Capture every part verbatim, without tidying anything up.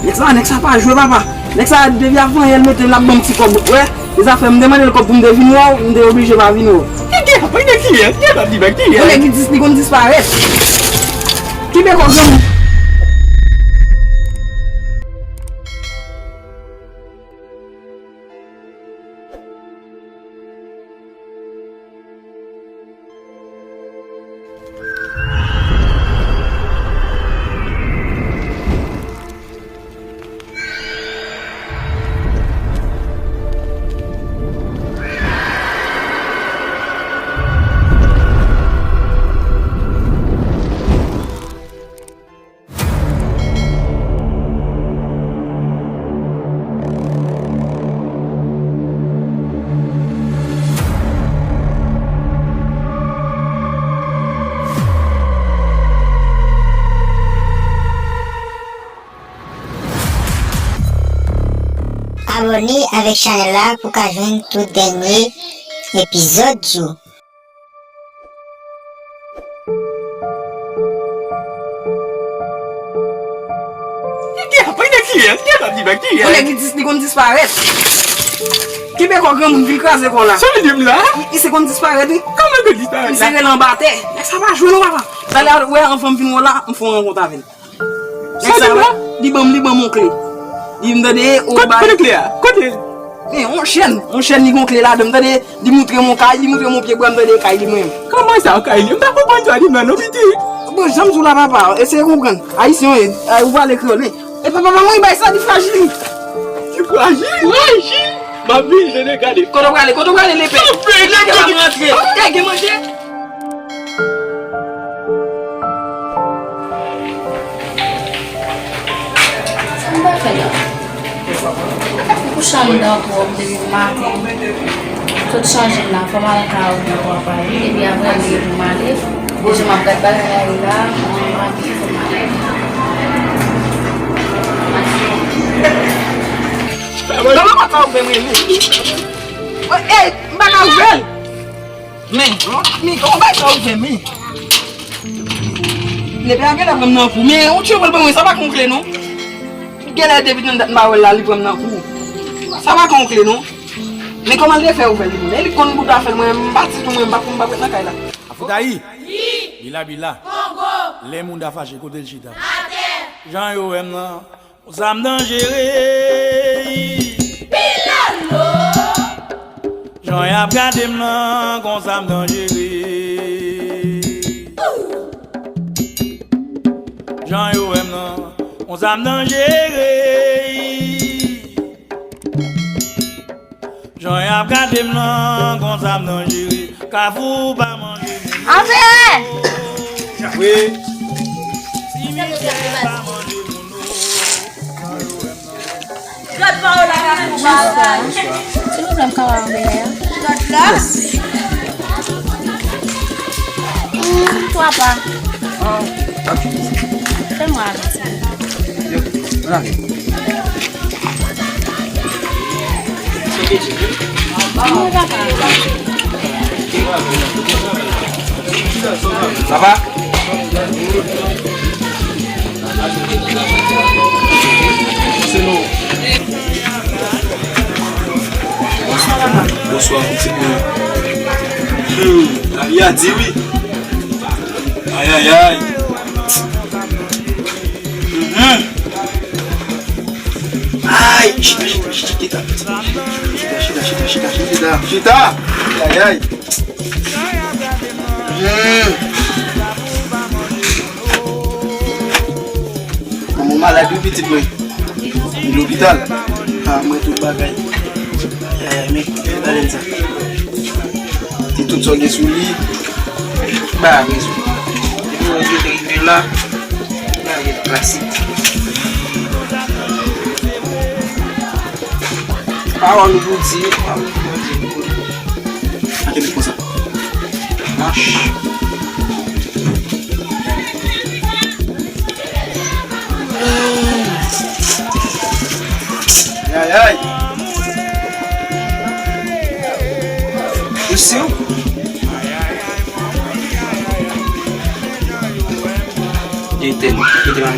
Nèg sa, nèg sa pa jwe, papa. Nèg sa, depi avan yè l mete m, l ap ban m ti kòb. Wè, e zafè m te mande l kòb pou m te vin wè w, m te oblije pa vin wè w. Ki gen apre de kiyès? Ki gen ap di bèk kiyès? Yon nèg ki dis-, li konn disparèt. Ki bèk granmoun? Abòne avèk chanèl la pou w ka jwenn tout dènye epizòd yo. Ki gen apre de kiyès? Ki gen ap di bèk kiyès? Yon nèg ki dis-, li konn disparèt. Kenbe kò granmoun, vin kraze kò la. Sa vle di m la? Li, li se konn disparèt, wi. Kòman l konn disparèt la? Li se rele anba tè. Nèg sa pa jwe non, papa. Talè a, wè, anvan m vin wè w la, m fè yon rankont avè l. Nèg sa, li ban m, li ban m yon kle. Li di m tande, o, bay. Kote kle a? Kote? Men, yon chèn, yon chèn li gon kle ladan m tande, li moutre m yon kay, li moutre m yon pye bwa m tande kay li menm. Kòman sa kay li? M pa konprann sa li menm non, pitit. Bon, jan m di w la, papa, eseye konprann. Ayisyen w ye, ou pale kreyòl, men. E papa, pa mwen bay sa, li frajil. Li frajil? Frajil? M ap vin jene gade. Kote w prale? Kote w prale, lepè? Lage pa m rantre. Te gen manje? Sa m pral fè la? Ou kouche anndan twòp depi maten. Tout chanje m la, fò m al kay ou pou m pale. Epi apre m gen pou m ale. Depi m ap gad bagay la, e la, m ap ale, fò m ale. Mwen pa ka ouvè mwen. Ey, m pa ka ouvè l. Men, men, kòman bay sa ouvè, men? Lepè a genlè pran m nan kou. Men, yon tchwe pral ban mwen, sa pa ka yon kle, non. Genlè depi nan dat m pa wè l la, li pran m nan kou. Sa pa ka yon kle, non. Men kòman l te fè ouvè l, li menm? E li konn bout afè l, mwen, m pati tou, mwen, m pa, m pa prèt nan kay la. Afoutayi! Bila bila! Kongo! Lè moun ta fache, kote l chita? Atè! Jan yo wè m nan, Gon zam danjere. Pilolo. Jan y ap gade m nan, gon zam danjere. Jan yo wè m nan, gon zam danjere. Jan y ap gade m nan, gon zam danjere. Kafou pa manje moun. Anpè! Wi. Silvouplè, m ka wè anpè a? Yes. Hmm, twa pa. Fè mwen avè sa. Sa va? Bonswa, pitit mwen. Hmm, lavi a di wi. Ayayay. Mhm. Ay, chita, chita, chita, chita. Chita, chita, chita, chita, chita. Chita. Ayayay. Hmm. Manman w malad wi, pitit mwen. Li lopital. Ah, mwen tout bagay. Ayayay, men, gade sa. Di tout sa w gen sou li. Ba rezon. Depi w rive la, ba klasik. Pawòl ou pou di. Kenbe konsa. Mach. Ayayay. Ou si w? Etèn, etèn.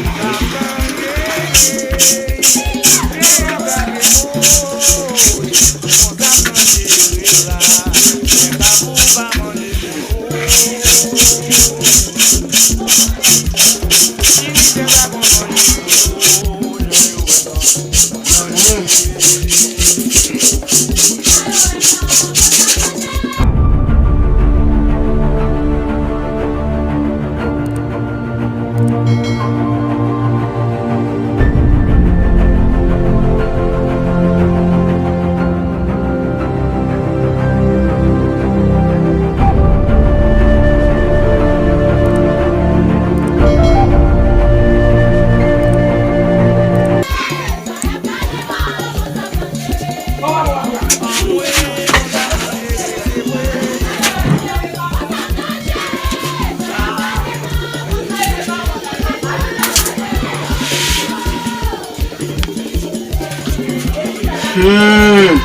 Hmm.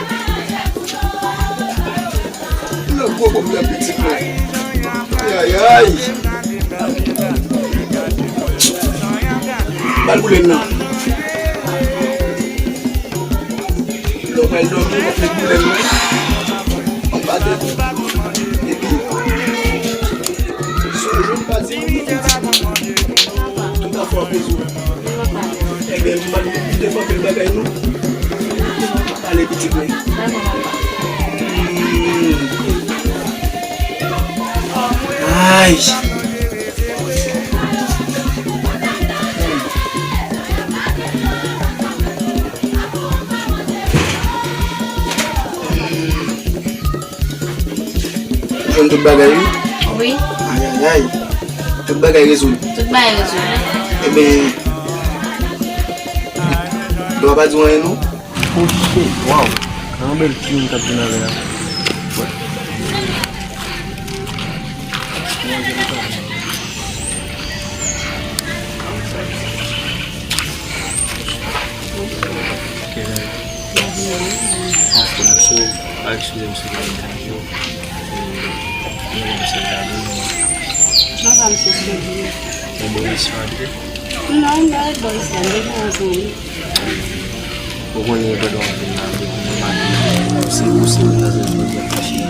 Nan gwo pwoblèm pitit mwen. Ayayay. Bal boule m nan. Lè w pral dòmi, w ap met boule m nan anba tèt ou. Epi, sonje m pa di nou tout afè w ap rezoud. Ebyen, m ap kite fanmi bagay nou. Ale pitit mwen. Ay. Ou jwenn tout bagay, wi? Wi. Ayayay. Tout bagay rezoud. Tout bagay rezoud. Ebyen, dwa pa di w anyen, non? Oh shit, wow. Yon bèl timoun k ap vin avè a. Ok, guys. Anfòm, so, pa eskize m si m pa vin tankou. E, mwen menm se gade, mwen. Mwen pa misye se di. Mwen bon, misye antre. Non, mwen pa bon, misye antre, mwen zanmi. Ou konnen pandan w ap vin la, depi nou mache, se ou, se ou nan zòn mwen fache.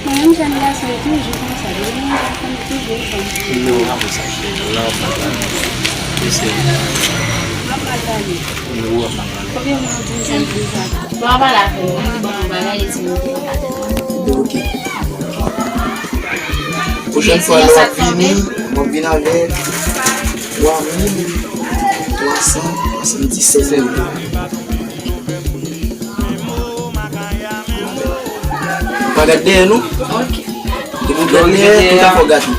Mwen menm jèn gason toujou konsa, depi mwen gason toujou konsa. Nimewo w ap sa cheri, la w ap pale. Eseye. W ap pale. Nimewo w ap pale. Konbyen moun ou di m sa m di sa? Bon, w ap pale avè m, ou di bon yon bagay, e di m yon bagay. Bon, ok. Pwochèn fwa lè w ap vini, w ap vin avè twa mil twa san swasanndisèt goud. Pa gad dèyè nou. Ok. Depi w gad dèyè, tout afè w gate.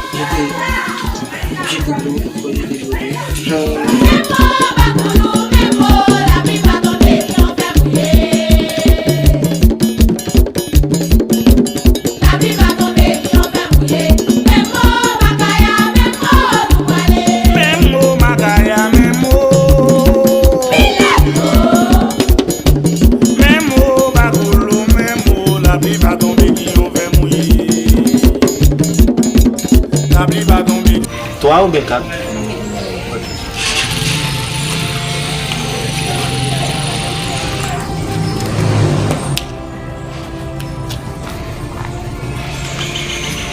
Menm mo makaya, menm mo. Menm mo bakolo, menm mo lapli pa tonbe ki yon vè mouye. Lapli pa tonbe. Twa oubyen kat?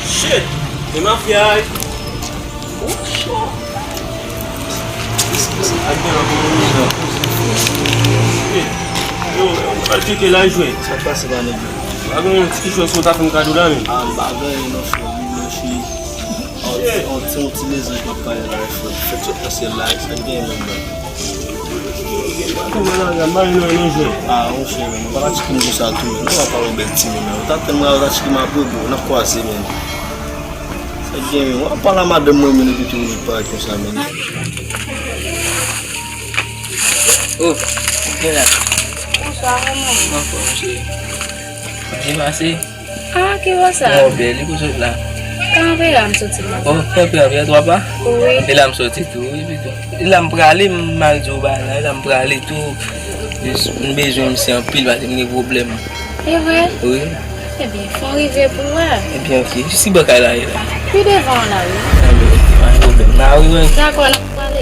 Shit! E mafya a. Ak gen anpil moun nan. Shit! Yo, yo, al tcheke la jwe. Sa k pase pa nèg yo? Pa gen yon ti kèchòz ou ta fè m kado la menm? Ah, m pa gen non frè m, mèsi. On ti, on ti bezwen k ap pale la, frè. Fèt sot nan syèl la, sa k genyen menm la? Kòman la, la, mari nan, nan jwèt? Ah, monchè, men, pa pratike m konsa tou, men. Nou pa pale bèl timoun, men. Ou ta tann mwen, ou ta tcheke m apre, bro. N ap kwaze, men. Sa k genyen, men. W ap pale a madanm mwen, men, epi tou, ou pa konsa, men. Oh, ou gen la? Bonswa, kòman w ye? Anfòm, cheri. Byen pase? Ah, ki bò sa? Mwen bèl, e kote w sot la? Kanpe a m soti la. Oh, kanpe a, Piyè Twa Pa? Wi. E la m soti tou, wi, pito. E la m prale, m mal di w bagay la, e la m prale tou. M bezwen misye anpil, paske m gen pwoblèm. E vre? Wi. Ebyen, fò w rive pou w wè. Ebyen, ok. Jis ki bò kay la ye la? Pi devan w la, wi. Ebyen, pa gen pwoblèm. N a rive. Dakò, n ap prale.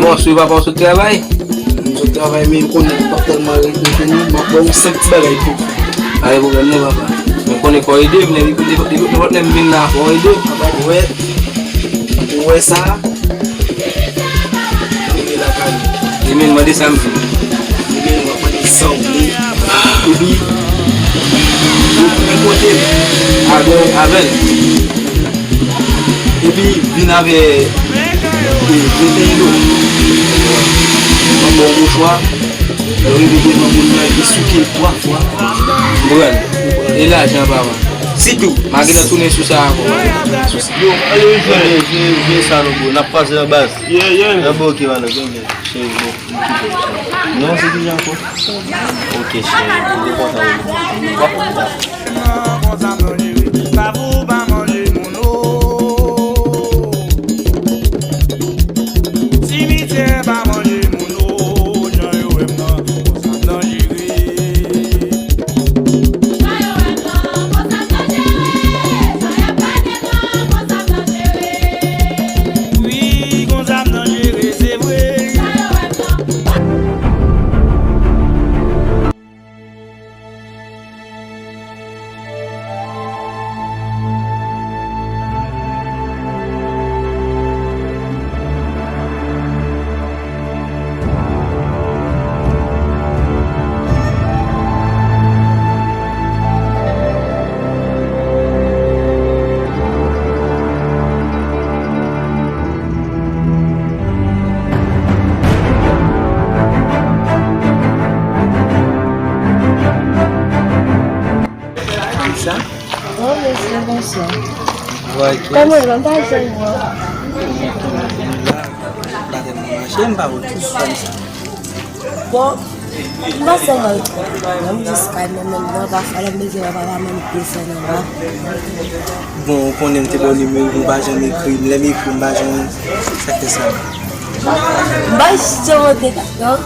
Bon, si papa w sot travay? M sot travay, men m konnen m p ap tèlman ret, men konnen m ap ba w senk ti bagay pou. Pa gen pwoblèm non, papa. Men konnen fò w ede m, nenpòt lè m vin la, fò w ede m. Papa, ou wè, ou wè sa? Ou vin lakay ou. Li menm mande sa m fè. Li menm w ap mande sa w vle. Epi, ou vin kote m. Avè, avè l. Epi vin avè, e, venteyen dola. Mwen ba w mouchwa, lè w rive devan moun nan, epi souke twa fwa. Konprann? E lajan, papa. Sitou. M a gentan tounen sou sa ankò. Yo, ale, jwe, jwe, jwe sa, nou, bro. N ap pase nan baz. Yeah, yeah. Nan bò, ok, mano, gen, gen. Cheri, bro. Non, se kisa ankò? Ok, cheri, m te kontan wè nou. Konsa m nan jere, pa pou pa manje moun, oh. Simityè pa manje moun, oh, jan yo wè m nan, konsa m nan jere. Wi, konsa m nan jere, se vre. Sa? Bon, mesye, bonswa. Kòman w ye? M pa jwenn ou. M pa tèlman mache, m pa wè tout kòmsa. Bon, m pa sèlman nan m jis kay mwen menm nan, pafwa lè m bezwen wè papa m, m desann anba. Bon, ou konnen m te ba w nimewo m, ou pa janm ekri m, lè m ekri w, m pa janm, sa k fè sa? M pa janm monte kat non.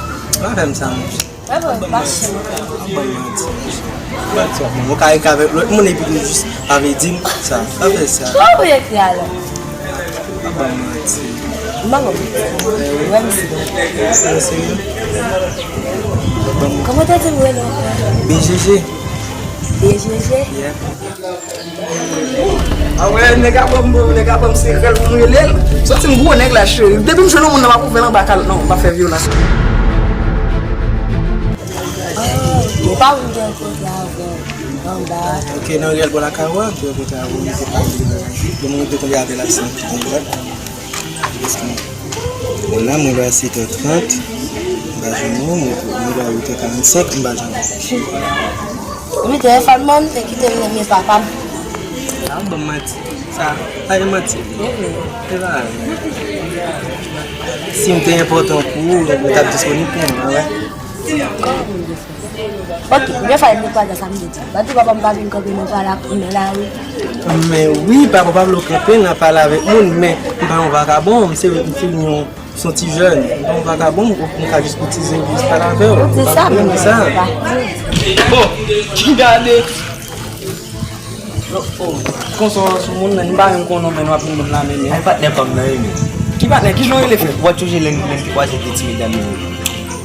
Pa fè m sa, monchè. Mwen pa chen. Ap ban m manti, monchè. Ou ka rete avèk lòt moun epi tou jis pa vle di m sa. Pa fè sa. Kòman pou yo ekri alò? Ap ban m manti. M pa konprann. Wè m si. Ou serye? Ap ban m. Kòman w te di m rele w ankò? B G G. B G G? Yeah. A wè, nèg a ban m, nèg a ban m sekrè l pou m rele l. Santi m gwo nèg la, cheri. Depi m jwenn yon moun nan, m ap ouvè l anba kal, non, m ap fè vyolans. Ah, ou pa vin gen kote avè w anba. Ok, nan riyèl bò lakay ou a, te kote avè w, te pale. Depi m te tonbe avè l ap santi konprann. Bon, la, mwen la, sèt è trant, m pa jwenn ou, mwen, mwen la, uit è karannsenk, m pa jwenn ou. Epi telefòn mwen, te kite m nan men papa m. A, ou ban m manti. Sa, pa gen manti. Se pa vre. Si m te enpòtan pou ou, ou t ap disponib pou mwen, wè. Ok, gen fwa m te kwaze sa m te di. Ba di papa m pa vin kanpe nan pale ak moun nan lari. Men wi, papa pa vle w kanpe nan pale avèk moun, men m pa yon vakabon, m se, m se yon, se yon ti jèn. M pa yon vakabon, m, m ka jis koutize w, jis pale avè w. Ou di sa, men m di sa. Bon, gade. Konsa w sou moun nan, m pa menm konnen w, men w ap vin moun la, men. Ay, patnè pa m nan, wi, men. Ki patnè? Kijan w rele, frè? W ap sonje lè n, lè n te kwaze de ti medam yo.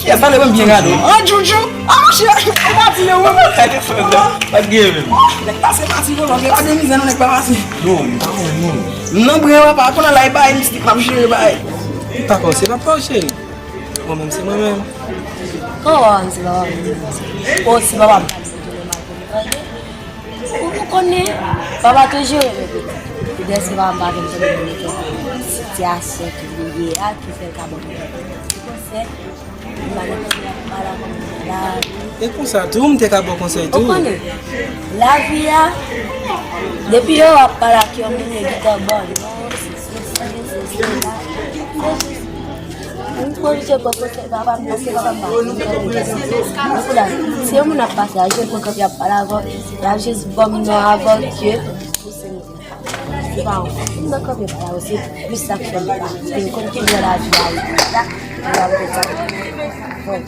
Yes, ale ban m byen gade w. An, Djoudjou. An, monchè, ou pati yo, wi. Gade fanm nan. Pa t gen menm. Nèg pase pati, vòlò, gen pa de mizè, non, nèg pa pase. Non, non, non. Non, bre, papa, kounye a la, e bay mistik, m ap jere bay. M pa panse, papa, cheri. Mwen menm, se mwen menm. Kòman w se papa m? O, se papa m. Ou, ou konnen, papa toujou renmen pitit. Petèt se papa m pa vin tande mwen, petèt sitiyasyon ke li ye a ki fè l ka ban mwen konsèy. M pa gen konsèy a pale avè w la. E konsa tou, m te ka ba w konsèy tou. Ou konnen, lavi a, depi yo ap pale ak yon moun, yo gentan ba w non, se sesi, se sela. Se jis Mwen pwofite pran konsèy papa m, paske papa m pa konn kòman l ap pase. Donk la, si yon moun ap pase, y ap jwenn pran kanpe, y ap pale avè w, y ap jis ban m non avè w ke ou se moun. Se pa yon fòs. M nan kanpe pale avè w, se plis sa k fè m pa vin konn kijan lavi a ye la. Mwen ap fè sa. Bon,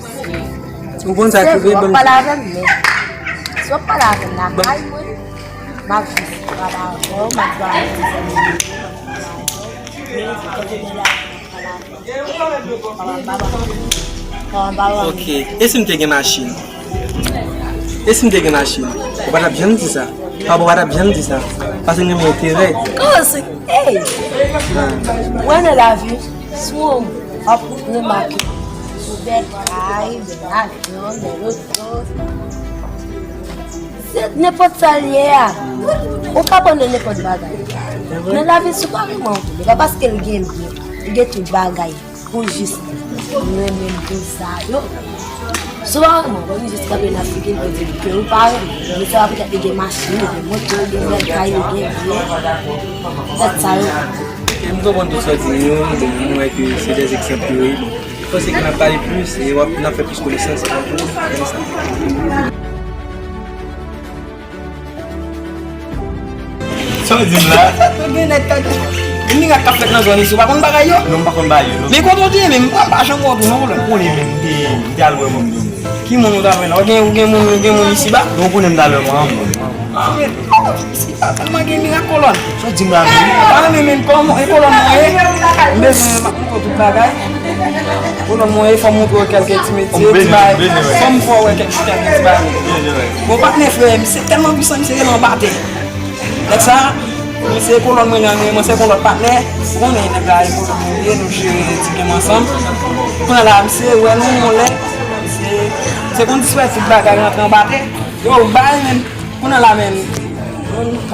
ou konn sa ki vre, w ap pale avè m, men si w ap pale avè m lakay mwen, m ap jis pale avè w, m ap pale avè w. Men, kote gen lavi, Ok, e si m te gen machin? E si m te gen machin? Ou pa t ap janm di sa. Papa, ou pa t ap janm di sa. Paske m renmen enterè. Kòman se, ey! Ou wè nan lavi, si w ap remake, ou bèl kay, bèl avyon, bèl oto. Se nenpòt sa l ye a. Ou ka pran nan nenpòt bagay. Nan lavi, si w pa renmen yon moun, e pa paske l gen byen, li gen tout bagay pou jis renmen moun sa yo. Si w pa renmen, w jis kanpe nan figi l pou di l ke ou pa renmen. Men se pa petèt li gen machin, li gen moto, li gen bèl kay, li gen byen. Petèt sa yo. E m konprann tout sa w di m yo, bon, m wè ke se de egzanp yo ye. Bon, m panse ke n ap pale plis e w ap, n ap fè plis konesans. Sa w di m la? Sa tou gen nèg k ap gen mirak k ap fèt nan zòn isi, ou pa konn bagay yo? Non, m pa konn bagay yo, non. Men kote w te ye menm, m pa janm wè w tou non, kolòn. Ou konnen menm, m te, m te al wè moun yo. Ki moun ou t al wè la? Ou gen, ou gen moun, ou gen moun isiba? Non, ou konnen m t al wè manman m. Ah, men, oh, isiba tèlman gen mirak, kolòn. Sa w di m la menm? Pa renmen menm kòman, e kolòn mwen ye. M bezwen, m ap montre w tout bagay. Kolòn mwen ye, fò m montre w kèlke ti metye, ti bagay. Fò m fè w wè kèk, kèlke ti bagay. Bon, patnè frè, misye tèlman pwisan, misye rele anbatè. Nèg sa, misye kolòn mwen nan, mwen se kon lòt patnè. Ou konnen nèg la, e kolòn mwen ye, nou jere ti game ansanm. Kounye a la, misye wè nou, yon lè, misye, misye konn disparèt tout bagay, rantre anbatè. Yo, bay menm. Kounye a la menm,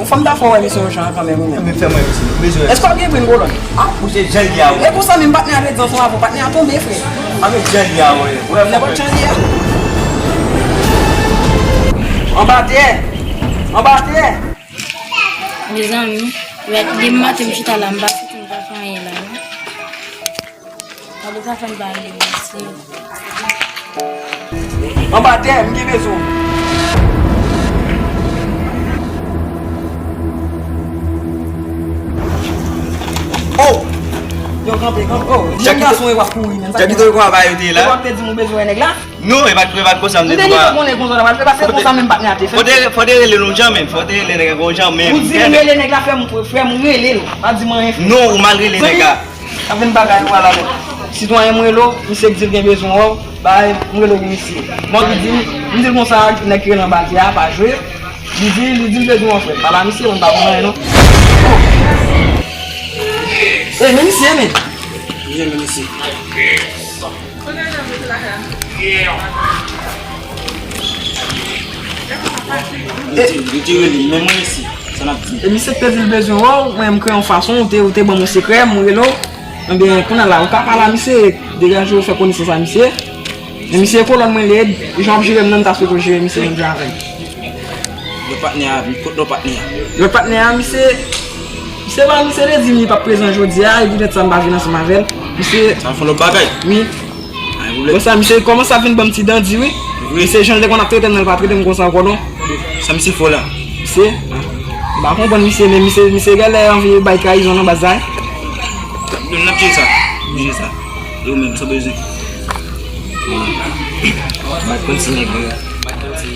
fò m ta fè w wè misye yon jan kanmenm, wi, menm. Men fè m wè misye, m bezwen wè. Èske w ap gen brenn kolòn? Ah, ou se jan l ye a, wi. E konsa menm patnè a te di ansanm avè w, patnè a tonbe, frè. Ah, men jan l ye a, wi. Nenpòt jan l ye a. Anba tè! Anba tè! Mezanmi, depi maten m chita la, m pa santi m ka fè anyen la, non. Gade sa fè m pa ale mesye. Anba tè, m gen bezwen w. Oh! Yo, kanpe, kanpe. Oh, jèn gason e w ap kouri, menm. Sa ki te kwa ba yo te la? Ou ap te di m ou bezwen wè nèg la? Non, e pa t, e pa t konsa m te di w a. M te di w konnen konsa w t ap fè, paske konsa menm patnè a te fè. Fò te, fò te rele l yon jan menm, fò te rele nèg la yon jan menm. Ou di m rele nèg la, frè m, frè m, rele l. Pa di m anyen, frè. Non, ou mal rele nèg la. Zanmi, ap vin bagay ou ala nèt. Sitwayen m rele w, misye k di l gen bezwen wè w, bay, m rele w pou misye. Bon, li di m, m di l konsa, nèg ki rele anba tè a, pa jwe. Li di, li di l bezwen wè w, frè. Pale a misye, mwen pa konn anyen, non. Oh. E, men misye, men. Wi, men misye. Li te, li te rele m, men mwen isi, sa n ap di. E misye k te di l bezwen wè w, mwen m kreye yon fason, ou te, ou te ban m yon sekrè, m rele w. Ebyen, kounye a la, ou ka pale a misye, degaje w, fè konesans a misye. Men misye e kolòn mwen li ye, jan w ap jere m nan, m ta swete w jere misye menm jan avè m. Lòt patnè a, kot lòt patnè a? Lòt patnè a, misye, misye pa, misye te di m li p ap prezan jodi a, e poutèt sa m pa vin ansanm avè l. Misye. Sa fè lòt bagay? Wi. Pa gen pwoblèm. Bon, sa, misye kòmanse ap vin ban m ti dandi, wi. Vre? Misye, jan l te konn ap trete m nan, l pa trete m konsa ankò, non. Sa misye fè w la? Misye, m pa konprann misye, men misye, misye genlè anvi bay trayizon nan baz la, wi. N ap jere sa. N ap jere sa. Yo menm, sa w bezwen? M pa t konn si nèg yo, m pa t konn si,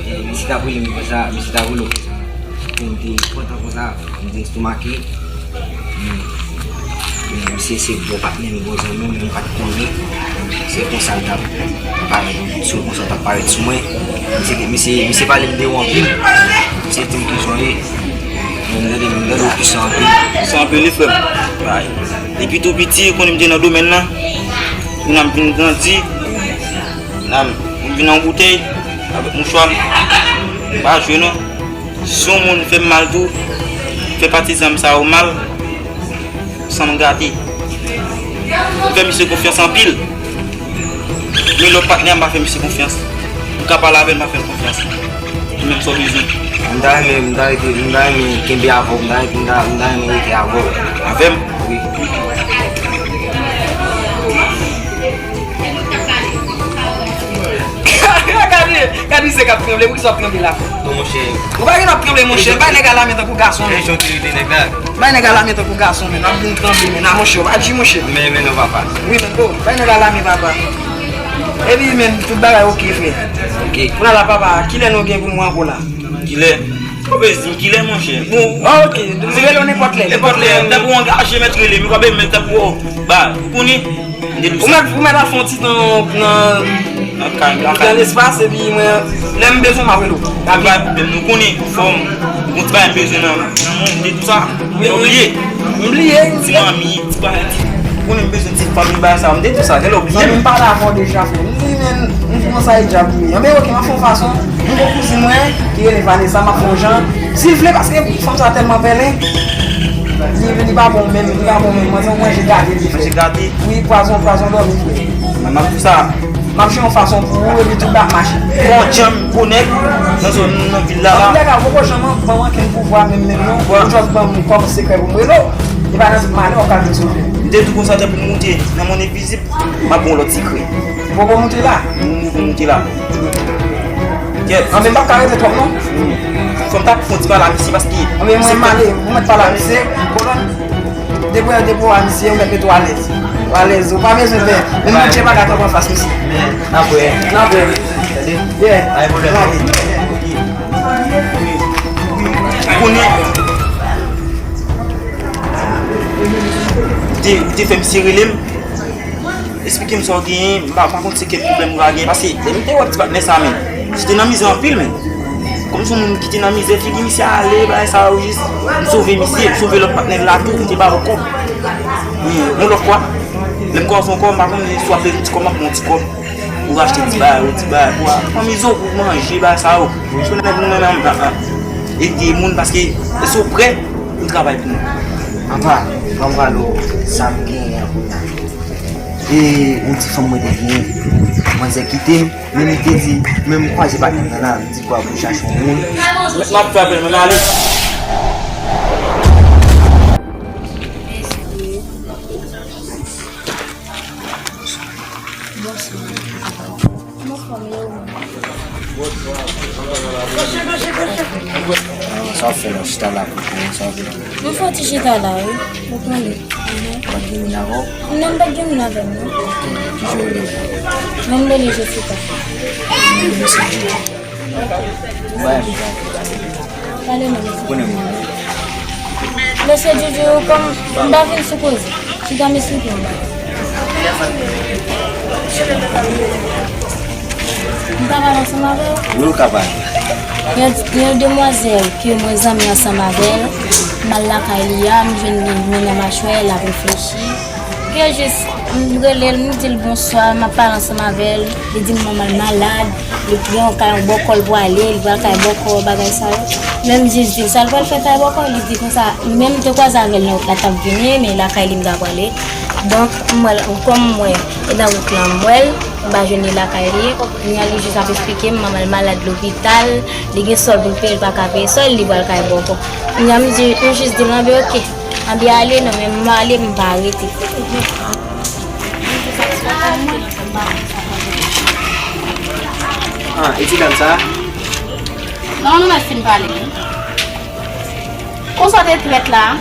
eh, misye t ap rele m konsa, misye t ap rele w konsa. Pou m te kontan konsa, m te estomake. Men, Misye se bon patnè m, bon zanmi m, mwen pa t konnen se konsa l t ap parèt sou, konsa l t ap parèt sou mwen. Misye, misye, misye pale m de ou anpil. Misye di m kijan w ye. Mwen m tande, mwen m tande w pwisan anpil. Pwisan anpil wi, frè m. Bay. Depi tou piti, ou konnen m te nan domèn nan. Kounye a m vin grandi. Nan, m vin nan boutèy avèk mouchwa m. M pa jwe non. Si yon moun fè m mal tou, fè pati zanmi sa yo mal, san m gate. M fè misye konfyans anpil. Men lòt patnè m pa fè misye konfyans. M ka pale avè l, m pa fè l konfyans. Li menm sa w bezwen. M ta renmen, m ta rete, m ta renmen kenbe avè w, m ta, m ta, m ta renmen rete avè w. Avè m? Wi. Gade, gade misye k ap tranble, poukisa w ap tranble la? Non, monchè. Ou pa gen ap tranble, monchè. Bay nèg a lamen tankou gason, men. Bay nèg a lamen tankou gason, men. Ap vin tranble, men. A, monchè, ou pa di, monchè. Men, men non, papa. Wi, men, bon, bay nèg a lamen, papa. Epi, men, tout bagay oke, frè. Oke. Kounye a la, papa, kilè nou gen pou nou ankò la? Kilè? Ou bezwen di m kilè, monchè? Bon. Ah, oke. Nou rele w nenpòt lè. Nenpòt lè. Tankou w angaje, mèt rele m. Ou pa bezwen mèt tankou w ba. Ou konnen? Ou mèt, ou mèt al fè yon ti tan nan, nan kay, nan kay. Nan espas, epi mwen, lè m bezwen, m ap rele w. Rapid. Ou pa pwoblèm, nou konnen fò m, gon ti bagay m bezwen nan, nan moun, de tou sa. Wi, wi. Ou bliye? M bliye, m bliye. Ti manmi, ti bagay, ti, ou konnen m bezwen ti fanmi, bagay sa, m de tou sa, genlè w bliye m. Zanmi m pale avè w deja, frè. M di, men, m di, konsa e djab li ye. Anben, oke, m ap fè yon fason. M gon kouzin mwen, ki rele Vanessa, m ap fè yon jan. Si l vle, paske fanm sa tèlman pèlen. Li, li pa bon menm, li pa bon menm. Manje, manje gate li fè. Manje gate. Wi, pwazon, pwazon dòmi, frè. Mwen, m ap di sa. M ap jwe yon fason pou ou, epi tout bagay ap mache. Bon, djanm, gwo nèg, nan zòn, nan vil la, la. Nèg a poko janm ban m ankenn pouvwa, menm, menm, non. Ou jis ban m kòb sekrè pou m rele w. E pa nan tout malè w ka vin sove. M te di w konsa, te pou m moute nan mond envizib, m ap ba w lòt sekrè. Ou poko moute la? M, m moute la. Kèt. Anben, m p ap ka rete twòp, non. Fò m ta fè yon ti pale a misye, paske anben, mwen, m ale, ou mèt pale a misye, kolòn. Depi, depi w a misye, ou mèt mete w alèz. Ou alèz, ou pa bezwen pè. Menm Bondye pa ka kanpe anfas misye. Men, n ap wè. N ap wè. Tande? Yeah. Ay, pwoblèm. N ale. Konnen. Ou te, ou te fè misye rele m. Eksplike m sa w genyen, m pa, pa konn se kèk pwoblèm ou ka genyen, paske lè m te wè ti patnè sa, men, misye te nan mizè anpil, men. Kòm se yon moun ki te nan mizè, figi misye ale, bagay sa yo, jis, m sove misye, m sove lòt patnè l la tou, m te ba yo kòb. Men, yon lòt fwa, lè m kòmanse ankò, m pa konn si w ap fè yon ti kòb, m ap fè yon ti kòb. Ou achte ti bagay, yon ti bagay, pou a, fanmi zo, pou manje, bagay sa yo. Ou konnen nou menm, an, an, ede moun, paske, si w prè, ou travay pou nou. Apa, ban m pale w sa m genyen an kounye a. E yon ti fanm mwen te genyen, manzè kite m, men li te di, men m kwaze patnè m nan la, m di kwa pou chache yon moun. M ap fè apèl mwen, m ale. Bonswa. Kòman fanmi yo? Sa w ap fè la, chita la pou kouran, sa w ap fè? Mwen fè yon ti chita la, wi. Ou konnen. Mhm. Ou pa t gen moun avè w? Non, m pa t gen moun avè m, non. Kijan w rele? Mwen, m rele Jessica. Mwen, se Didi. Ou pa renmen pale? Pale non, mesye. Ou konnen mwen. Mesye Didi, kòm m pa vin sou koze. Chita m esplike w bagay. M ka pale ansanm avè w? Wi, ou ka pale. Yon, yon demwazèl ke mwen zanmi ansanm avè l, m al lakay li a, m jwenn li, m mennen machwè, l ap reflechi. Gen jis, m rele l, m di l bonswa, m ap pale ansanm avè l. Li di m manman l malad, li gen yon kay, yon bòkò l pwale, li pral kay bòkò, bagay sa yo. Men m jis di l sa l pral fè kay bòkò, li di konsa, men m te kwaze avè l nan wout la, t ap vini, men lakay li m ta pwale. Donk, m wè l, kòm m wè, e nan wout lan, m wè l, m pa jwenn li lakay li. Kounye a, li jis ap esplike m, manman l malad lopital, li gen sòl pou l peye, l pa ka peye sòl, li pral kay bòkò. Kounye a, m di, m jis di l, anben, oke. Anben ale non, men m ale, m pa rete. Ah, e ti dam sa? Non, nou mèt fin pale, wi. Konsa w te trèt la?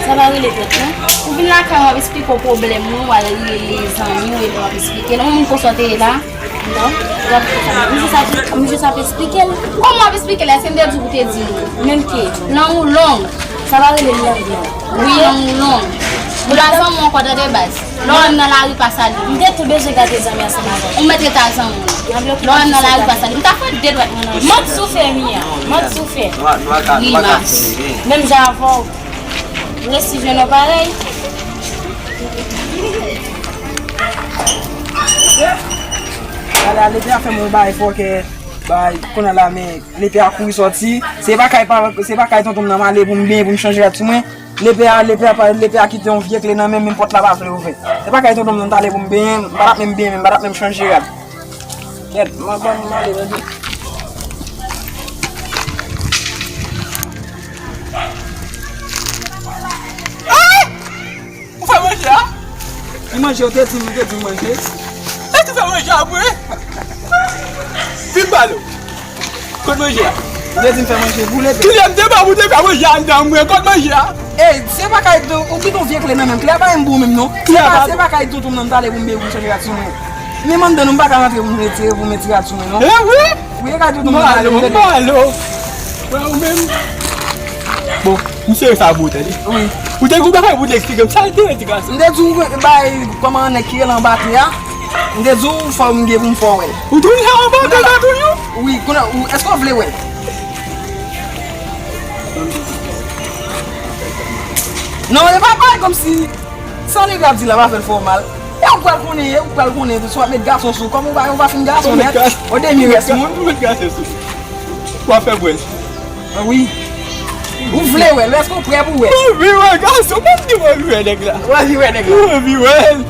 Sa pa rele trèt, non. Ou vin lakay mwen, w ap esplike w pwoblèm ou, w al rele zanmi w, epi w ap esplike l. Yon moun konsa w te ye la? Non, w ap fè sa. M jis ap, m jis ap esplike l. Kòman w ap esplike l? Èske m te di w pou w te di l? Menm ke. Lang ou long. Sa pa rele lang non. Wi, lang ou long. Ou pa zanmi w ankò tande baz. Lè w wè m nan lari pa salye m. M te tou bezwen gade zanmi ansanm avè w. Ou mèt rete ak zanmi w. Lè w wè m nan lari pa salye m. M ta fè de dwèt mwen nan. Mant sou fè Mia. Mant sou fè. Grimas. Menm jan avè w. M resi jwenn w parèy. Ala, lepè a fè m yon bagay fòkè. Bay, kounye a la, men lepè a kouri sòti. Se pa kay pa, se pa kay tonton m nan m ale pou m benyen, pou m chanje rad sou mwen. Lepè a, lepè a, lepè a kite yon vye kle nan men m, menm pòt la pa vle ouvè. Se pa kay tonton m nan m t ale pou m benyen, m pa t ap menm benyen, m pa t ap menm chanje rad. Kèt, m ap ban m ale, mwen di. Ou fè manje a? Ki manje ou te di m, ou te di m manje? Èske ou fè manje a vre? Vin pale. Kot manje a? Ou te di m fè manje pou ou, lepè. Kilè m te ba ou te fè manje a anndan mwen? Kot manje a? Ey, se pa kay tonton, ou kite yon vye kle nan men m. Kle a pa menm pou ou menm non. Se pa, se pa kay tonton m nan m t ale pou m benyen pou m chanje rad sou mwen. Menm anndan nou m pa ka rantre pou m retire, pou m retire rad sou mwen non. E wi? Wi, e kay tonton m nan m t ale pou m retire. Malo, malo. Wè ou menm. Bon, m serye sa pou ou tande. Wi. Ou te di yon bagay pou w te eksplike m sa l te ye, ti gason. M te di w bay kòman nèg ki rele anba tè a. M te di w fò m gen pou m fè w wè l. Ou toujou anba tè a toujou? Wi, kounye a, ou, èske w vle wè l? Non, e pa pale kòmsi sa nèg la ap di la pa fè l fè w mal. E ou pral konnen, e ou pral konnen, si w ap met gason sou, kòm ou pa, ou pa fin gason nèt, ou demi rès moun. Ou met gason sou. W ap fè bwèl. Wi. Ou vle wè l, èske ou prè pou wè l? Mwen anvi wè gason, mwen anvi wè nèg la. Ou anvi wè nèg la? Mwen anvi wè l.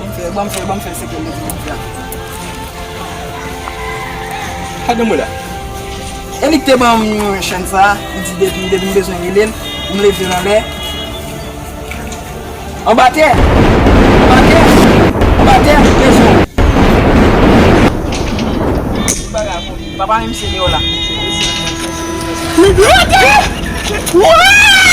Ban m fè, ban m fè, ban m fè sèkèl li di ban m fè. Gade mwen la. E li ki te ban m yon chèn sa, li di depi, depi m bezwen rele l, pou m leve l anlè. Anba tè! Anba tè! Anba tè! Bezwen. Papa menm se deyò la. Anba tè! Wouy!